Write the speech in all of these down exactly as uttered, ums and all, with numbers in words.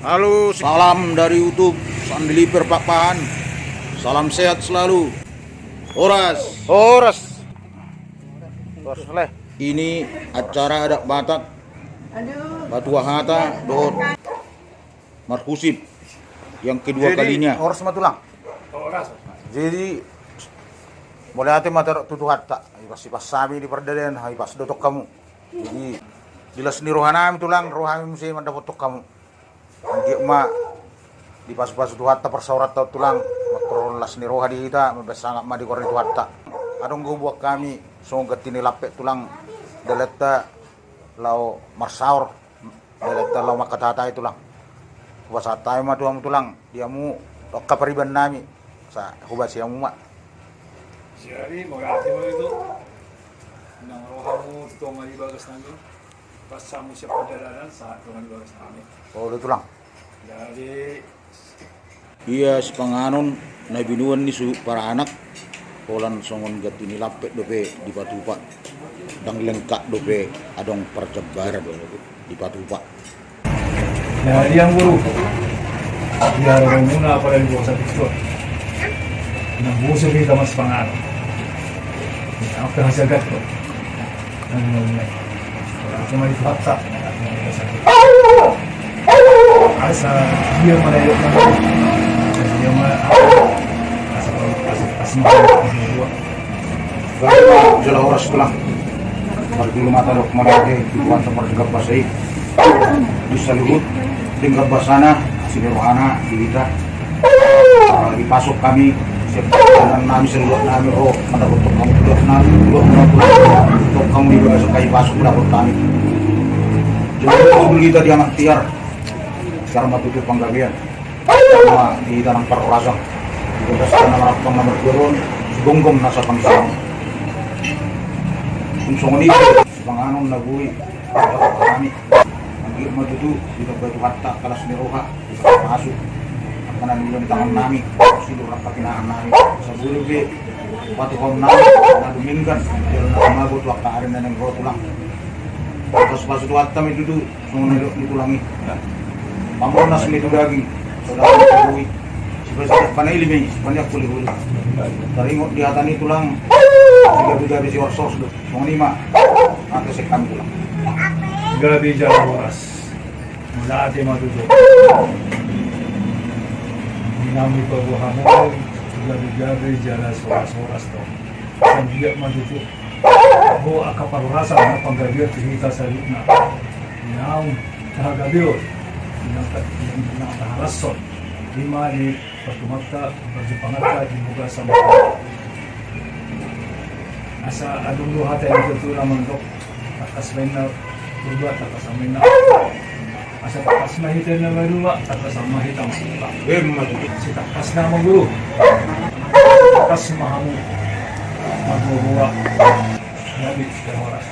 Halo, salam dari YouTube Sandiliper Pakpahan. Salam sehat selalu. Horas. Horas. Horas, Leh. Ini acara adat Batak. Aduh. Batu hata dohot marhusip yang kedua kalinya. Jadi, horas ma tulang. Jadi, mauliate ma tu Tuhanta. Ipas-ipas hami di pardalanan, ipas do tong hamu. Jadi, di las ni roha nami tulang, roha nami muse mandapothon hamu. Anggiat ma dipasu-pasu Tuhanta parsaoranta on tulang, mantorhon las ni roha di hita, mambahen sangap ma di goar ni Tuhanta. Adong do huboan hami songon ganti ni lampet tulang, dalanta laho marsaor, dalanta laho manghatai tulang. Hupasahat hami ma tu hamu tulang, di hamu angka pariban nami, asa hubasi hamu ma. Jadi, mauliate ma tutu. Nang ro hamu tu tonga ni bagas nami. Pas hamu siap pardalanan, sahat tonga ni bagas nami. Olo tulang. Jadi, ia sipanganon na binuan ni suhut paranak, holan songon ganti ni lampet dope dipatupa. Ndang lengkap dope adong parjambaran dipatupa. Jadi, amang boru, ia ro muna pada di bawah satu. Nang bosok hita masipanganon. Ia, apa hasil gat kok? Nang mau mulai. Cuma itu hakta. Asa dia mana yuk, dia mana, asa, asa, asa, asa, Jala horas tulang. Marjolo ma tadok maradophon tu Tuhanta parjolo basa i. Di saluhut denggan basana, asi ni rohana di hita. Ah, dipasuk hami siap nami, saluhut nami ro mandapothon hamu, tulang nami, tulang nami, tulang nami, tulang nami, di bagasan hami pasuk mandapothon hami. Jadi, saluhut hita di angka tiar, tiar ma tutu panggabean. Ma di tanang parhorasan. Di bagas tanang marapang na marjuaron, sigomgom nasa pangisang. Tung songon i, sipanganon na boi, hami. Anggiat ma tutu, di batu hatta, kalas ni roha, di batu masuk. Angka na niula ni tangan nami, sidur rap pakinaan nami. Sabulu be, patuhon nami, na dumenggan, jala na mago tu angka ari na naeng ro tulang. Pasu-pasu Tuhanta ma i tutu, songon na nidok ni tulang i. Pamonas ma i tu daging, so daging tu boi. Sipasidak panaili ma i, sipaniak holi-holi. Taringot di hata ni tulang, sigabe-gabe sihorshoras do. Songon i ma, ate sek hami tulang. Gabe jala horas. Mauliate ma tutu. Di na hupaboa hamu, gabe-gabe jala horas-horas do. Anggiat ma tutu. Ho angka parhorasan na panggabean tu hita saluhutna. Naung hagabeon. Naung ta-, naung taharashon. I ma di partumanta, parjumpanganta di bagasan. Asa adong do hata ni tutu na mandok. Tangkas ma inna Purba, tangkas ma inna. Asa tangkas ma hita na maduma, tangkas ma hita maduma. Emma tutu. Sitangkasna ma guru. Tangkas ma hamu. Madua-dua. Jadi, jala horas.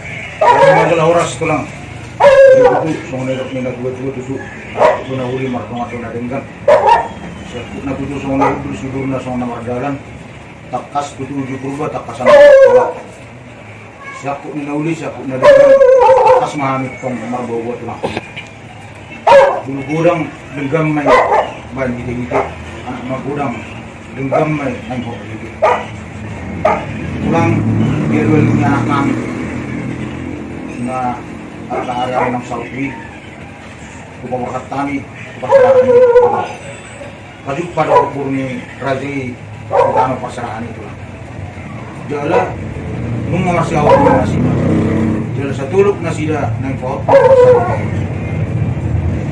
Jala horas tulang. Tutu, songon na nidok ni na tua-tua tutu. Tutu na uli mardongan tu na denggan. Siap na tutu songon na udur, sudurna songon na mardalan. Tangkas tutu uju Purba, tangkasan. Siangkup ni na uli, siangkup ni na denggan, tangkas ma hami tong marboaboa tulang. Bulu godang denggan ma i baen gitegite, anak magodang denggan ma i naeng hot gite. Tulang, dia dua ni anak nami. Na, angka ari-ari naung saut i, hupaborhat hami, hupaborhat hami. Pajumpang do umpur ni raja i di tano parserahan i tulang. Jala nunga marsihaholongan nasida. Jala satolop nasida naeng pahothon parserahan i.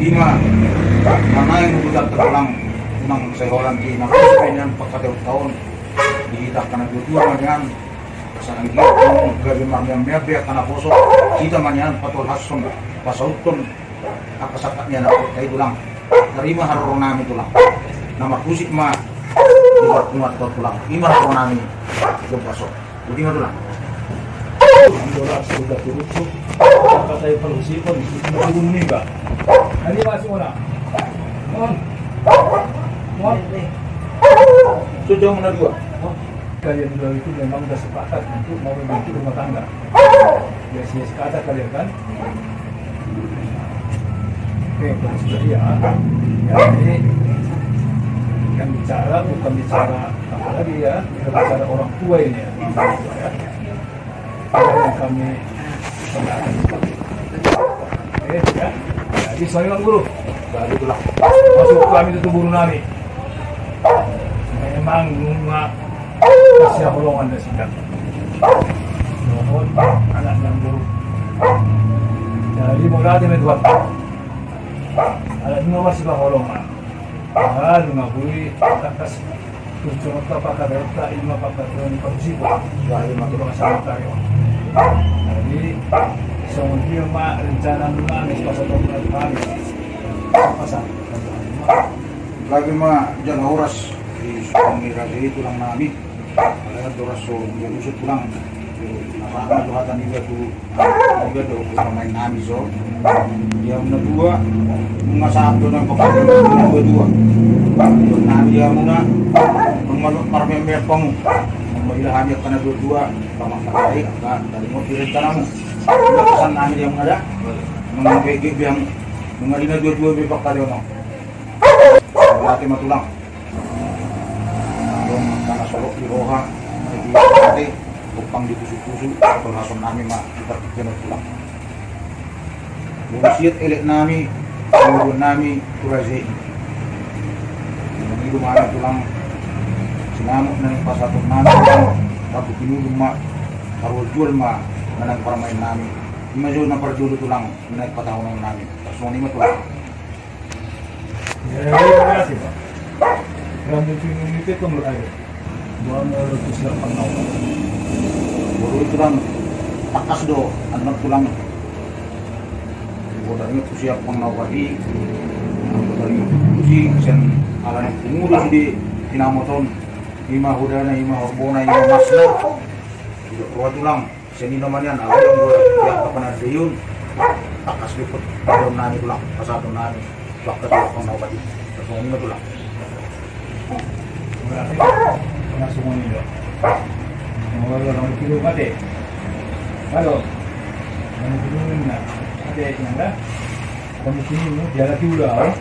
Ima na naeng hubutanta tulang, unang sai holan di na marsusupi nian pangkataion taon di hita angka na tuatua ma nian. Asa anggiat gabe marmeamea be angka naposo, hita ma nian patolhashon, pasauthon angka sangkap ni anak i tulang. Tarima haroro nami tulang. Na marhusip ma di parpunguanta tulang. Ima haroro nami. Jompa so. Boti ma tulang. Anggo las sudah turut tu. Angka sai parhusipon. Turun ni ba. Tadi masuk mana? Mon. Mon. Sudah mana dua? Mon. Kalian dua itu memang sudah sepakat untuk mau membentuk rumah tangga. Ya, sia-sia kata kalian kan? Jadi, yang bicara bukan bicara, apalagi ya, kita bicara orang tua ini ya. Yang kami, eh, ya. Jadi, saya Guru, baru itulah masuk kami itu guru nami. Memang nunga sihaholongan nasida. Dohot anak ni Amangboru. Jadi, mauliate ma tu Tuhan. Alai nunga marsihaholongan. Alai nunga boi tangkas turjononta pangkataionta, ima pangkataion ni parhusipon. Jadi, ma tu Tuhan. Jadi, songon dia ma rencana nunga, mes pasahat nunga kami. Pasahat. Gabe ma jala horas di suang ni raja i tulang nami. Alai horas so gabe so tulang. Nasaan do hata niba tu, niba do pamain nami so. Di hamu na dua, nunga sahat do nang pakai na dua dua. Nami di hamu na, nunga marmeam-meam hamu. Nunga ila hami angka na dua dua, pamakkatai angka taringot di rencanamu. Nunga pesan nami di hamu na da. Nunga bege be hamu. Nunga di na dua dua be pakkali ono. Mauliate ma tulang. Adong angka na solot di roha, di hate, gompang di pusu-pusu, tolhason nami ma di partingkian on tulang. Molo siat elek nami, pangidoan nami tu raja i. Mangido ma hami tulang, sinamot na naeng pasahaton nami, rambu pinudun ma, parual jual ma, na naeng parmaen nami. Ima jo na parjolo tulang, na naeng patahonon nami. Tarsongon i ma tulang. Ya, ya, ya, sih, Pak. Rambu pinudun i pe tong lo ada. Dua mau tu siap panau. Baru itu kan tangkas do, anak tulang. Baru itu siap panau tadi. Baru itu sian ala ni pengurus di sinamot on. Ima hudana, ima horbona, ima masna. Dua tulang. Sian i nama nian, alai anggo di angka panandaion, tangkas do pangidoan nami tulang, pasahaton nami, tangkas do pangidoan nami. Tarsongon i ma tulang. Mauliate, tarsongon i do. Molo rambu pinudun mate. Halo. Rambu pinudun na. Mate, nanda. Rambu pinudun, dialap i ula, oh.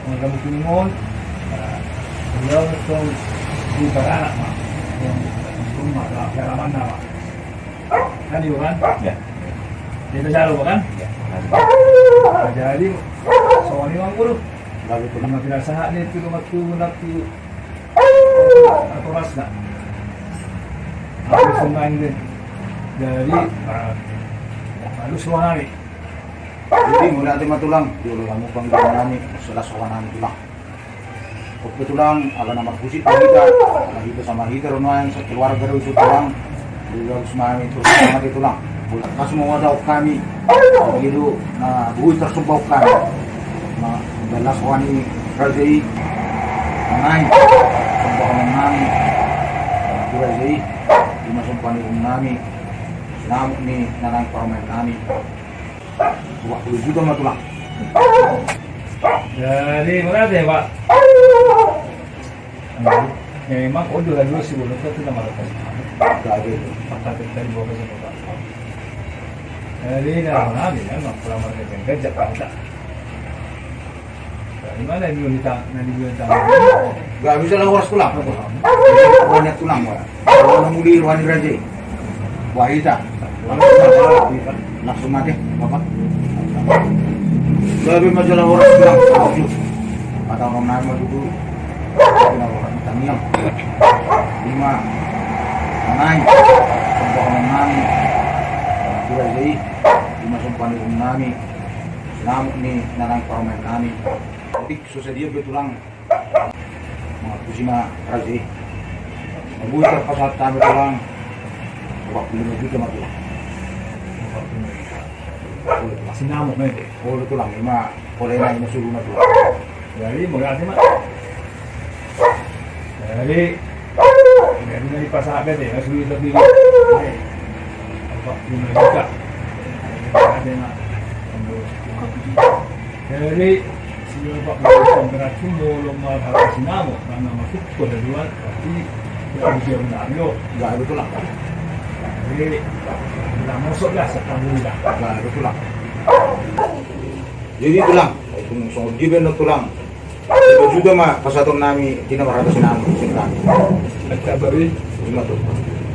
Molo rambu pinudun on, nah, ula on tong di baranak ma, yang rumah, dalam halaman nama. Kan, iyo kan? Ya. Dia bisa lo kan? Ya. Nah, jadi, songon i ma Guru. Lalu tu nama pinasahat ni tu rumah tu, rumah tu. Atau rasna. Aku senang deh. Jadi, ah, lalu suami. Jadi, mauliate ma tulang, di olo hamu pangidoan nami, selas roha nami tulang. Oke tulang, ala na marhusip do hita, ala hita sama hita do nuaeng, sakeluarga do ise tulang. Jadi, bagus ma hami, terus semangat ya tulang. Tangkas ma huadahon hami, jadi do na boi tarsomba hami. Na, jelas roha ni raja i, na naeng sombahonon nami tu raja i, ima somba ni um nami, sinamot ni na naeng parmaen nami. Dua puluh juta ma tulang. Jadi, makasih ya, Pak. Ya, memang, oh, dua dua sih, boleh satu nama lepas. Gak ada itu. Pakai tadi bawa ke sini, Pak. Jadi, nah, nah, dia memang kurang pakai kerja, Pak. Di mana ini kita, nah, di mana kita? Gak bisa lah, horas tulang. Banyak tulang, Pak. Kalau muli roha ni raja i. Wah, hita. Langsung mate, Bapak. Gabe ma jala horas tulang. Patahonon nami ma tutu. Tangiang. Ima. Tanai. Sompahonon nami. Raja i. Ima sompa ni um nami. Sinamot ni na naeng parmaen nami. Otik, so sadia be tulang. Mangapusi ma raja i. Molo tarpasahat hami tulang, opat puluh lima juta ma tulang. Sinamot ma i. Olo tulang, ima, olo, ima, ima solu na tulang. Jadi, mauliate ma. Jadi, jadi na dipasahat be, na solu i tadi. Opat puluh lima juta. Jadi, Jadi, siapa pun berarti molo marhata sinamot, karena masuk ke duluan, berarti kita bisa mengambil. Gak ada tulang. Jadi, kita masuk lah, setahun lah. Gak ada tulang. Jadi tulang, tung songon dia baen tulang. Lima juta ma pasahaton nami, tina marhata sinamot sian hami. Ima tu,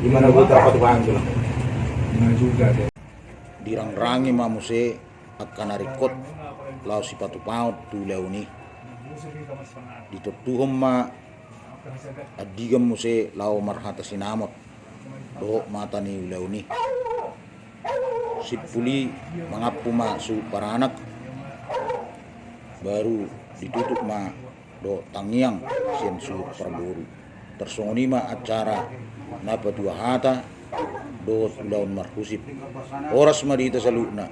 ima na boi tarpatupa tulang. Dirangrangi ma muse angka na ringkot laho sipatupaon tu ulaon i. Ditontuhon ma andigan muse laho marhata sinamot dohot mata ni ulaon i. Simpul i mangampu ma suhut paranak, baru ditutup ma dohot tangiang sian suhut parboru. Tarsongon i ma acara na patua hata dohot ulaon marhusip. Horas ma di hita saluhutna.